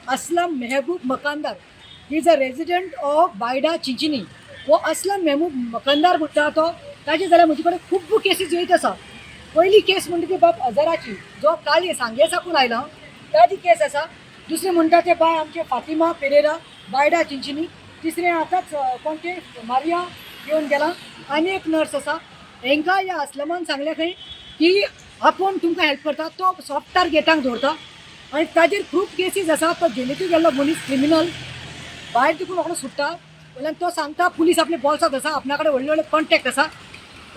Aslam Mehboob Makandar. Is a resident of Baida Chinchinim. हो असलम मेहबूब मकानदार म्हणटा तो ताजे जाल्यार म्हजे कडेन खूब केसीस येयत आसा. पयली केस म्हणटा ती बाब अजराची, जो काल सांगे साकून आयला ताजी केस आसा. दुसरी म्हणटा ते बाय आमचे फातिमा पेरेरा, बायडा चिंचिनी. तिसरें आतांच कोण ते मारिया येवन गेला. आनी एक नर्स आसा. हेंकां ह्या असलमान सांगलें खंय की आपूण तुमकां हेल्प करता. तो सॉफ्ट टार्गेटांक दवरता आनी ताजेर खूब केसीस आसा. तो जेलींतूय गेल्लो मनीस, क्रिमिनल, भायर तिकून रोखडो सुट्टा. वयल्यान तो सांगता पुलीस आपले बोल्सांत आसा, आपणा कडेन व्हडले व्हडले कॉन्टेक्ट आसा.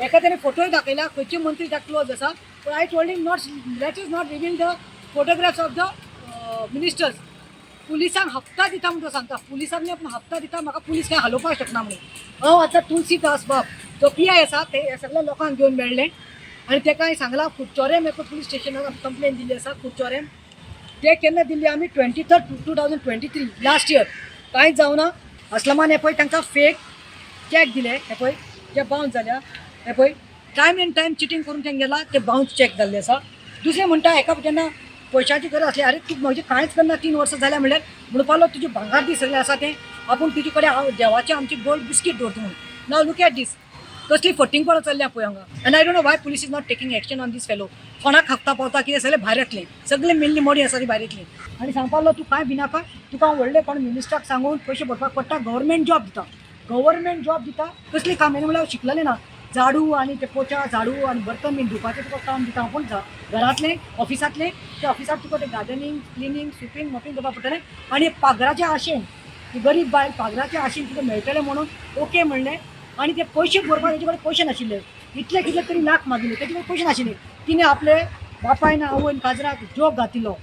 एका ताणें फोटोय दाखयला खंयचे मंत्री ताका क्लोज आसा. पूण I told him not, let us not reveal the photographs of the ministers. पुलिसांक हप्ता दिता म्हणून तो सांगता. पुलिसांनी आपूण हप्ता दिता, म्हाका पुलीस काय हालोवपाक शकना म्हणून. हांव आतां तुलसी दास बाब जो पीआय आसा ते सगळ्या लोकांक घेवन मेळ्ळे आनी तेका हांवें सांगलां, कुडचोरेम एका पुलीस स्टेशनार कंप्लेन दिल्ली आसा. कुडचोरेम ते केन्ना दिल्ली आमी? 23rd, 2023, last year. कांयच जावना. असलमान हे पळय तांकां फेक चॅक दिले. हे पळय जे बाउन्स जाल्या. हे पळय, टायम एंड टायम चिटींग करून तेंगे गेला, ते बाउन्स चॅक जाल्ले आसा. दुसरें म्हणटा, एका जेन्ना पयशांची गरज आसली, "अरे, तूं म्हजें कांयच करना, 3 वर्सां जाल्या" म्हणल्यार म्हणपाक लागलो, "तुजें भांगार दी सगळें आसा तें, आपूण तुजे कडेन हांव देवाचें आमची गोल्ड बिस्कीट दवरता" म्हणून. नाव लूक एट दीस, कसली फटींगपणां चल्ल्या पळय हांगा. And I don't know why police is not taking action on this fellow. कोणाक हप्ता पावता कितें, सगळें भायर येतलें. सगळें मेल्ली मोडी आसा ती भायर येतली. आनी सांगपाक लागलो, "तूं कांय भिनाका, तुका हांव व्हडले कोण मिनिस्टराक सांगून पयशे भरपाक पडटा, गव्हर्मेंट जॉब दिता, गव्हर्मेंट जॉब दिता." कसली काम हें म्हणल्यार शिकलेलें ना. झाडू आनी ते पोचा झाडू आनी बर्तन बीन धुवपाचें तुका काम दिता आपूण घरांतलें, ऑफिसांतलें. त्या ऑफिसांत तुका तें गार्डनिंग, क्लिनींग, स्विपींग, मॉपिंग करपाक पडटलें. आनी पागराच्या आशेन, ती गरीब बायल पागराच्या आशेन तुका मेळटलें म्हणून ओके म्हणलें. आनी ते पयशे भरपाक तेजे कडेन पयशे नाशिल्ले. इतले कितले तरी लाख मागिल्ले, तेजे कडेन पयशे नाशिल्ले. तिणें आपले बापायन, आवयन काजराक जोग घातिल्लो,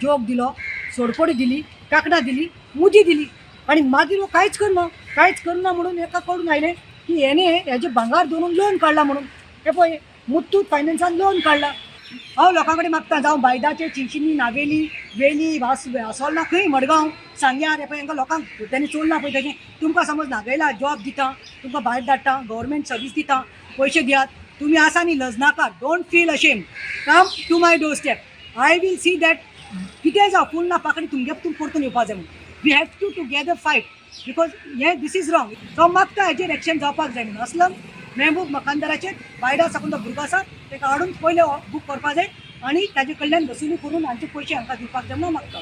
जोग दिलो, सोडपडी दिली, काकणां दिली, मुदी दिली आनी मागीर हो कांयच करना, कांयच करना म्हणून एका कडून आयलें की हेणे हेजें भांगार दवरून लोन काडला म्हणून. हे पळय, मुत्तूट फायनान्सान लोन काडला. हांव लोकां कडेन मागता, जावं बायदाचे, चिंचिनी, नावेली, वेली, वास, असोल्णा, खंय मडगांव, सांग्यार, हे पळय हांकां लोकांक तेणी चोरला पळय तेजें. तुमकां समज नागयला, जॉब दिता, तुमकां भायर धाडटा, गव्हर्मेंट सर्वीस दिता, पयशे दियात. तुमी आसा न्ही, लजनाका. Don't feel ashamed. Come to my door step. I will see that कितें जावं, फूल ना पाकडी तुमगे तुम परतून येवपा जाय म्हणून. We have to together fight because हें this is wrong. तो मागता हेजेर एक्शन जावपाक जाय म्हणून. असलम मेहबूब मकानदाराचेर, बायडा साकून तो भुरगो आसा, ताका हाडून पयले बूक करपा जाय आनी ताजे कडल्यान वसुली करून हांचे पयशे हांकां दिवपाक जाय म्हणून मागता.